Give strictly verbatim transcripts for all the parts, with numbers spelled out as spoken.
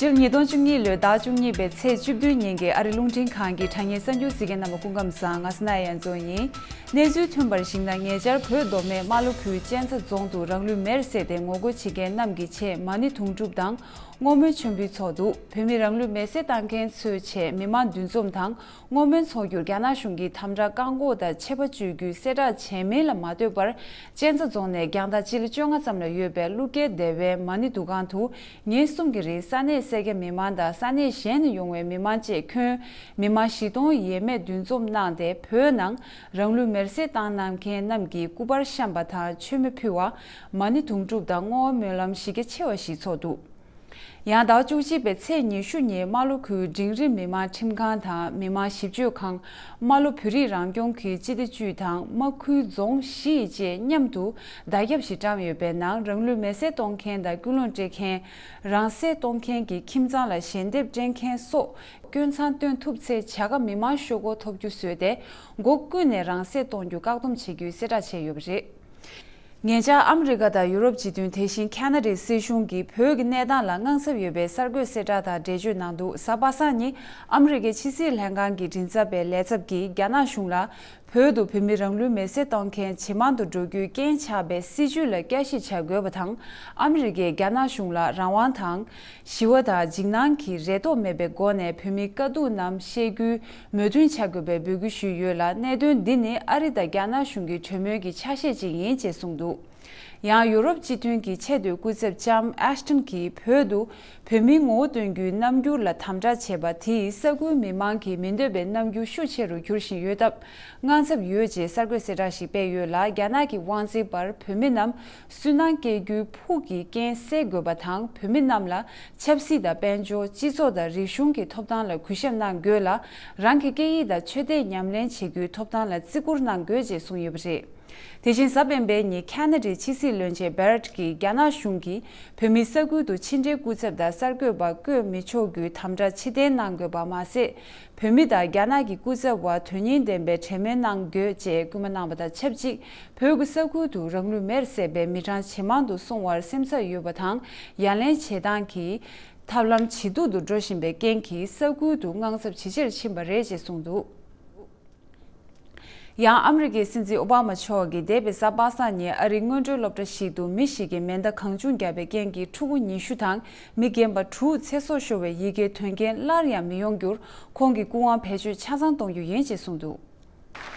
སྤྱི་ལོ་ཉིས་སྟོང་བཅུ་གཉིས་ལོའི་ཟླ་བཅུ་གཉིས་པའི་ཚེས་བཅུ་བདུན་ཉིན་གྱི་ཨ་རི་རླུང་འཕྲིན་ཁང་གི་དྲ་བརྙན་གསར་འགྱུར་གཟིགས་མཁན་རྣམ་པ་སྐུ་ཁམས་བཟང་། ང་ཟི་ན་ཡ་ཡན་ཙོང་ཡིན། གནས་ཚུལ་ཐོན་པར་གཞིགས་ན། ཉེ་ཆར་བོད་མདོ་སྨད་རྨ་ལྷོ་ཁུལ་གཅན་ཚ་རྫོང་དུ་རང་ལུས་མེར་བསྲེགས་ཏེ་ངོ་རྒོལ་བྱེད་མཁན་རྣམས་ཀྱི་ཆེད་མ་ཎི་དུང་སྒྲུབ་དང་བསྔོ་སྨོན་མཆོད་འབུལ་འཚོགས་འདུག་བོད་མི་རང་ལུས་མེར་སྲེག་བཏང་མཁན་ཚོའི་ཆེད་མི་མང་འདུ་འཛོམས་དང་བསྔོ་སྨོན་འཚོགས་རྒྱུར་རྒྱ་ནག་གཞུང་གིས་དམ་དྲག་བཀག་འགོག་དང་ཆད་པ་གཅོད་རྒྱུའི་གསལ་བསྒྲགས་བྱས་མིན་ལ་མ་ལྟོས་པར། གཅན་ཚ་རྫོང་ནས་རྒྱང་ཐག་སྤྱི་ལེ་བཅོ་ལྔ་ཙམ་ལ་ཡོད་པའི་ཀླུ་རྒྱལ་སྡེ་བའི་མ་ཎི་འདུ་ཁང་དུ་ཉིན་གསུམ་གྱི་རིང་ས་གནས་སེར་སྐྱ་མི་མང་དང་ས་གནས་གཞན་ནས་ཡོང་བའི་མི་མང་བཅས་ཁྱོན་མི་མང་བཞི་སྟོང་ཡས་མས་འདུ་འཛོམས་གནང་སྟེ། བོད་ནང་རང་ལུས་མེར་སྲེག་བཏང་གནང་མཁན་རྣམས་ཀྱི་སྐུ་པར་བཤམས་པ་དང་མཆོད་མེ་ཕུལ་བ། མ་ཎི་དུང་སྒྲུབ་དང་བསྔོ་བ་སྨོན་ལམ་གཞི་རྒྱ་ཆེ་བ་ཞིག་འཚོགས་འདུག་ཡང་ཟླ་བ་བཅུ་གཅིག་པའི་ཚེས་ཉི་ཤུ་ཉིན་རྨ་ལྷོ་ཁུལ་འབྲིང་རིམ་མི་དམངས་ཁྲིམས་ཁང་དང་མི་དམངས་ཞིབ་དཔྱོད་ཁང་། རྨ་ལྷོ་བོད་རིགས་རང་སྐྱོང་གི་སྤྱི་བདེ་ཅུས་དང་རྨ་ཁུལ་རྫོང་བཞི་ཡི་བཅས་མཉམ་དུ་བརྡ་ཁྱབ་ཞིག་བཀྲམ་ཡོད་པའི་ནང་། རང་ལུས་མེར་སྲེག་གཏོང་མཁན་དང་སྐུལ་སློང་སྤྲད་མཁན། རང་སྲེག་གཏོང་མཁན་གྱི་ཁྱིམ་ཚང་ལ་ཞལ་འདེབས་སྤྲད་མཁན་སོགས་སྐྱོན་མཚང་སྟོན་ཐུབ་ཚེ། བྱ་དགའ་མི་མང་ཤོག་སྒོར་ཐོབ་རྒྱུ་བཟོས་ཏེ། སྒོ་ཀུན་ནས་རང་སྲེག་གཏོང་རྒྱུ་བཀག་སྡོམ་བྱེད་རྒྱུའི་གསལ་བསྒྲགས་བྱས་ཡོད་པ་རེད། ཉེ་ཆར་ཨ་མི་རི་ཀ་དང་ཡུ་རོབ་སྤྱི་མཐུན། དེ་བཞིན་ཁ་ན་ཌའི་སྲིད་གཞུང་གིས་བོད་ཀྱི་གནས་སྟངས་ལ་དངངས་འཚབ་ཡོད་པའི་གསར་འགོད་གསལ་བསྒྲགས་དང་འགྲེལ་བརྗོད་གནང་འདུག་གཟའ་པ་སངས་ཉིན་ཨ་མི་རི་ཀའི་ཕྱི་སྲིད་ལྷན་ཁང་གི་མགྲིན་ཚབ་པས་ལས་ཚབ་ཀྱིས་རྒྱ་ནག་གཞུང་ལ། བོད་དུ་བོད་མི་རང་ལུས་མེར་སྲེག་གཏོང་མཁན་ཇེ་མང་དུ་འགྲོ་རྒྱུའི་རྐྱེན་ཆགས་པའི་སྲིད་བྱུས་ལ་བསྐྱར་ཞིབ་བྱ་དགོས་པ་དང་། ཨ་མི་རི་ཀས་རྒྱ་ནག་གཞུང་ལ་རང་དབང་དང་། ཞི་བ་དང་འཇིགས་སྣང་གི་རེ་དོགས་མེད་པའི་སྒོ་ནས་བོད་མིའི་དཀའ་སྡུག་རྣམས་ཤེས་རྒྱུའི་མོས་མཐུན་བྱ་དགོས་པའི་འབོད་སྐུལ་ཞུས་ཡོད་ལ། གནད་དོན་འདི་ནི་ཨ་རི་དང་རྒྱ་ནག་གཞུང་གི་གྲོས་མོལ་གྱི་ཆ་ཤས་ཅིག་ཡིན་ཅེས་གསུངས་འདུག་ཡང་ཡུ་རོབ་སྤྱི་མཐུན་གྱི་ཆེས་མཐོའི་སྐུ་ཚབ་ལྕམ་ཨེ་ཤ་ཊོན་གྱིས་བོད་དུ་བོད་མིའི་ངོ་བོ་སྟོན་རྒྱུའི་རྣམ་འགྱུར་ལ་དམ་དྲག་བྱས་པ་དེས་ས་ཁུལ་མི་མང་གི་མི་འདོད་པའི་རྣམ་འགྱུར་ཤུགས་ཆེ་རུ་འགྱུར་བཞིན་ཡོད་སྟབས། དངངས་འཚབ་ཡོད་ཅེས་གསར་འགོད་གསལ་བསྒྲགས་ཤིག་སྤེལ་ཡོད་ལ། རྒྱ་ནག་གི་དབང་འཛིན་པར་བོད་མི་རྣམས་སུན་སྣང་སྐྱེ་རྒྱུའི་ཕུགས་ཀྱི་རྐྱེན་སེལ་དགོས་པ་དང་། བོད་མི་རྣམས་ལ་ཆབ་སྲིད་དང་། དཔལ་འབྱོར། སྤྱི་ཚོགས་དང་། རིག་གཞུང་གི་ཐོབ་ཐང་ལ་གུས་ཞབས་གནང་དགོས་ལ། རང་གི་སྐད་ཡིག་དང་ཆོས་དད་ཉམས་ལེན་བྱེད་རྒྱུའི་ཐོབ་ཐང་ལ་བརྩི་བཀུར་གནང་དགོས་ཅེས་གསུངས་ཡོད་པ་རེད། དེ་བཞིན་གཟའ་སྤེན་པའི་ཉིན་ཁ་ན་ཌའི་ཕྱི་སྲིད་བློན་ཆེན་བྷེ་རེཊ་ཀྱིས་རྒྱ་ནག་གཞུང་གིས་བོད་མིའི་ས་ཁུལ་དུ་ཕྱི་འབྲེལ་སྐུ་ཚབ་དང་གསར་འགོད་པ་བསྐོས་མི་ཆོག་རྒྱུའི་དམ་དྲག་ཕྱིར་འཐེན་གནང་དགོས་པ་མ་ཟད། བོད་མི་དང་རྒྱ་ནག་གི་སྐུ་ཚབ་བར་དོན་སྙིང་ལྡན་པའི་གྲོས་མོལ་གནང་དགོས་ཅེས་སྐུལ་མ་གནང་བ་དང་ཆབས་ཅིག་བོད་ཀྱི་ས་ཁུལ་དུ་རང་ལུས་མེར་བསྲེགས་པའི་མི་གྲངས་ཇེ་མང་དུ་སོང་བར་སེམས་འཚབ་ཡོད་པ་དང་། ཡ་ལན་བྱེད་སྟངས་ཀྱི་ཐབས་ལམ་ཇེ་སྡུག་ཏུ་འགྲོ་བཞིན་པའི་རྐྱེན་གྱིས་ས་ཁུལ་དུ་དངངས་འཚབ་ཇེ་ཆེར་ཕྱིན་པ་རེད་ཅེས་གསུངས་འདུག་ཡང་ཨ་མི་རི་ཀའི་སྲིད་འཛིན་ཨོ་བྷ་མ་མཆོག་གིས་འདས་པའི་གཟའ་པ་སངས་ཉིན་ཨ་རིའི་སྔོན་འགྲོའི་སློབ་གྲྭ་ཞིག་ཏུ་མི་ཞིག་གིས་མེ་མདའ་གང་བྱུང་བརྒྱབ་པའི་རྐྱེན་གྱིས་ཕྲུ་གུ་ཉི་ཤུ་དང་མི་རྒན་པ་དྲུག་ཚེ་སྲོག་ཤོར་བའི་ཡི་གེའི་དོན་རྐྱེན་སླར་ཡང་མི་ཡོང་རྒྱུར་ཁོང་གི་སྐུ་དབང་བེད་སྤྱོད་ཆ་ཚང་གཏོང་རྒྱུ་ཡིན་ཅེས་གསུངས་འདུག་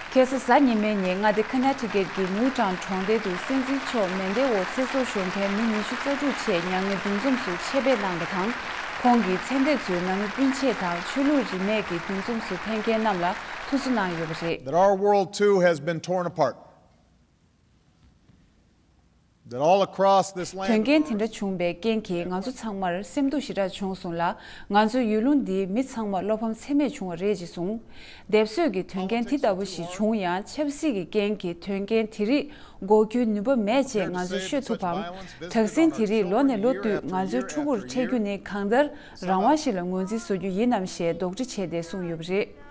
ཁ་སང་གཟའ་ཉི་མའི་ཉིན་མངའ་སྡེ་ཁ་ན་ཊི་ཀེཊ་ཀྱི་ནིའུ་ཊའུན་གྲོང་རྡལ་དུ་སྲིད་འཛིན་མཆོག་མེ་མདའི་འོག་ཚེ་སྲོག་ཤོར་མཁན་མི་ཉི་ཤུ་རྩ་དྲུག་ཆེད་མྱ་ངན་འདུ་འཛོམས་སུ་ཆེད་ཕེབས་གནང་བ་དང་། ཁོང་གིས་ཚེ་འདས་ཚོའི་ནང་མི་སྤུན་མཆེད་དང་ཆོས་ལུགས་རིས་མེད་ཀྱི་འདུ་འཛོམས་སུ་ཕེབས་མཁན་རྣམས་ལ་ཐུགས་གསོ་གནང་ཡོད་པ་རེད། That our world too has been torn apart. That all across this land དོན་རྐྱེན་དེ་འདྲ་བྱུང་བའི་རྐྱེན་གྱིས་ང་ཚོ་ཚང་མར་སེམས་སྡུག་ཞེ་དྲག་བྱུང་སོང་ལ། ང་ཚོའི་ཡུལ་ལུང་འདིའི་མི་ཚང་མ་བློ་ཕམ་ཚད་མེད་བྱུང་བ་རེད་ཅེས་གསུངས། སྡེབ་གསོད་ཀྱི་དོན་རྐྱེན་དེ་ལྟ་བུ་ཞིག་བྱུང་ཡང་། ཆབ་སྲིད་ཀྱི་རྐྱེན་གྱིས་དོན་རྐྱེན་དེ་རིགས་འགོག་རྒྱུའི་ནུས་པ་མེད་ཅེས་ང་ཚོས་ཤོད་ཐུབ་བམ། དྲག་ཟིང་དེ་རིགས་ལོ་ནས་ལོ་བསྟུད་ང་ཚོའི་ཕྲུ་གུར་འཕྲད་རྒྱུ་ནི་གང་ལྟར་རང་དབང་ཞིག་ལ་ངོས་འཛིན་བཟོ་རྒྱུ་ཡིན་ནམ་ཞེས་དོགས་འདྲི་བྱས་ཏེ་གསུངས་ཡོད་པ་རེད།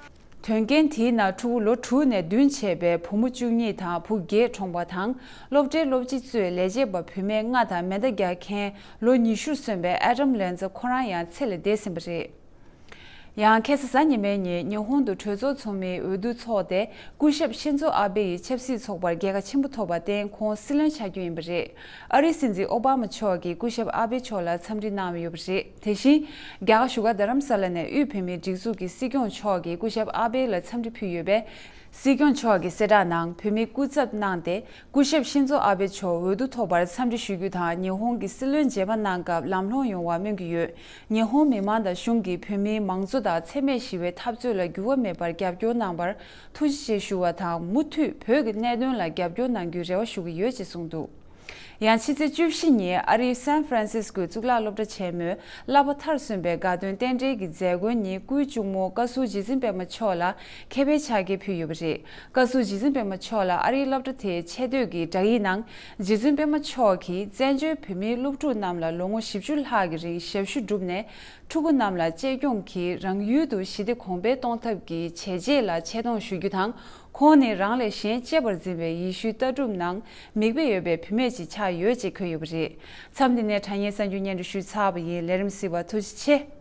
དོན་རྐྱེན་དེའི་ནང་ཕྲུ་གུ་ལོ་དྲུག་ནས་བདུན་བྱས་པའི་བུ་མོ་བཅུ་གཉིས་དང་བུ་བརྒྱད་གྲོངས་པ་དང་། སློབ་གྲྭའི་སློབ་སྤྱི་གཙོས་ལས་བྱེད་པ་བུད་མེད་ལྔ་དང་མེ་མདའ་རྒྱག་མཁན་ལོ་ཉི་ཤུར་སོན་པའི་ཨེ་ཌམ་ལན་ཛ་ཁོ་རང་ཡང་ཚེ་ལས་འདས་ཟིན་པ་རེད། ཡང་ཁ་སང་གཟའ་ཉི་མའི་ཉིན་ཉི་ཧོང་དུ་གྲོས་ཚོགས་ཚོགས་མིའི་འོས་བསྡུ་འཚོགས་ཏེ། སྐུ་ཞབས་ཤིན་ཛོ་ཨ་བྷེ་ཡིས་ཆབ་སྲིད་ཚོགས་པར་རྒྱལ་ཁ་ཆེན་པོ་ཐོབ་པར་བརྟེན་ཁོང་སྲིད་བློན་ཆགས་རྒྱུ་ཡིན་པ་རེད། ཨ་རིའི་སྲིད་འཛིན་ཨོ་བྷ་མ་མཆོག་གིས་སྐུ་ཞབས་ཨ་བྷེ་མཆོག་ལ་འཚམས་འདྲི་གནང་ཡོད་པ་རེད། དེ་བཞིན། རྒྱ་གར་བཞུགས་སྒར་རྡ་རམ་ས་ལ་ནས་དབུས་བོད་མིའི་སྒྲིག་འཛུགས་ཀྱི་སྲིད་སྐྱོང་མཆོག་གིས་སྐུ་ཞབས་ཨ་བྷེ་ལ་འཚམས་འདྲི་ཕུལ་ཡོད་པས། སྲིད་སྐྱོང་མཆོག་གིས་གསལ་བསྒྲགས་ནང་བོད་མིའི་སྐུ་ཚབ་གནང་སྟེ། སྐུ་ཞབས་ཤིན་ཛོ་ཨ་བྷེ་མཆོག་འོས་བསྡུ་ཐོབ་པར་འཚམས་འདྲི་ཞུ་རྒྱུ་དང་། ཉི་ཧོང་གི་སྲིད་བློན་མཇལ་འཕར་གནང་སྐབས་ལམ་ལྷོང་ཡོང་བ་སྨོན་གྱི་ཡོད། ཉི་ཧོང་མི་མང་དང་གཞུང་གིས་བོད་མིའི་མང་གཙོ་དང་འཚེ་མེད་ཞི་བའི་འཐབ་རྩོད་ལ་འགྱུར་བ་མེད་པར་རྒྱབ་སྐྱོར་གནང་བར་ཐུགས་རྗེ་ཆེ་ཞུ་བ་དང་། མུ་མཐུད་བོད་ཀྱི་གནད་དོན་ལ་རྒྱབ་སྐྱོར་གནང་རྒྱུའི་རེ་བ་ཞུ་གི་ཡོད་ཅེས་གསུངས་འདུག་ཡང་ཕྱི་ཚེས་བཅུ་བཞི་ཉིན་ཨ་རིའི་སན་ཧྥ་རན་སིས་ཀོའི་གཙུག་ལག་སློབ་གྲྭ་ཆེན་མོའི་བསླབ་པ་མཐར་སོན་པའི་དགའ་སྟོན་རྟེན་འབྲེལ་གྱི་མཛད་སྒོའི་ཉིན། སྐུའི་གཅུང་མོ་བཀའ་ཟུར་རྗེ་བཙུན་པད་མ་མཆོག་ལ་ཁེ་ཕན་ཕྱག་འཁྱེར་ཕུལ་ཡོད་པ་རེད། བཀའ་ཟུར་རྗེ་བཙུན་པད་མ་མཆོག་ལ་ཨ་རིའི་སློབ་གྲྭ་དེའི་ཆེ་བསྟོད་ཀྱི་བསྒྲགས་ཡིག་ནང་། རྗེ་བཙུན་པད་མ་མཆོག་གིས་བཙན་བྱོལ་བོད་མིའི་སློབ་ཕྲུག་རྣམས་ལ་ལོ་ངོ་བཞི་བཅུ་ལྷག་གི་རིང་ཞབས་ཞུ་བསྒྲུབས་ནས། ཕྲུ་གུ་རྣམས་ལ་གཅེས་སྐྱོང་གིས་རང་ཡུལ་དུ་ཞི་བདེ་གོང་འཕེལ་གཏོང་ཐབས་ཀྱི་བྱས་རྗེས་ལ་ཆེ་མཐོང་ཞུ་རྒྱུ་དང་། ཁོང་ནི་རང་ལས་གཞན་གཅེས་པར་འཛིན་པའི་ཡེ་ཤུའི་ལྟ་གྲུབ་ནང་མིག་དཔེ་ཡོད་པའི་བུད་མེད་ཅིག་ཆགས་ཡོད་ཅེས་འཁོད་ཡོད་པ་རེད། མཚམས་འདི་ནས་དྲ་བརྙན་གསར་འགྱུར་སྙན་སྒྲོན་ཞུས་ཚར་བ་ཡིན། ལས་རིམ་གཟིགས་པར་ཐུགས་རྗེ་ཆེ།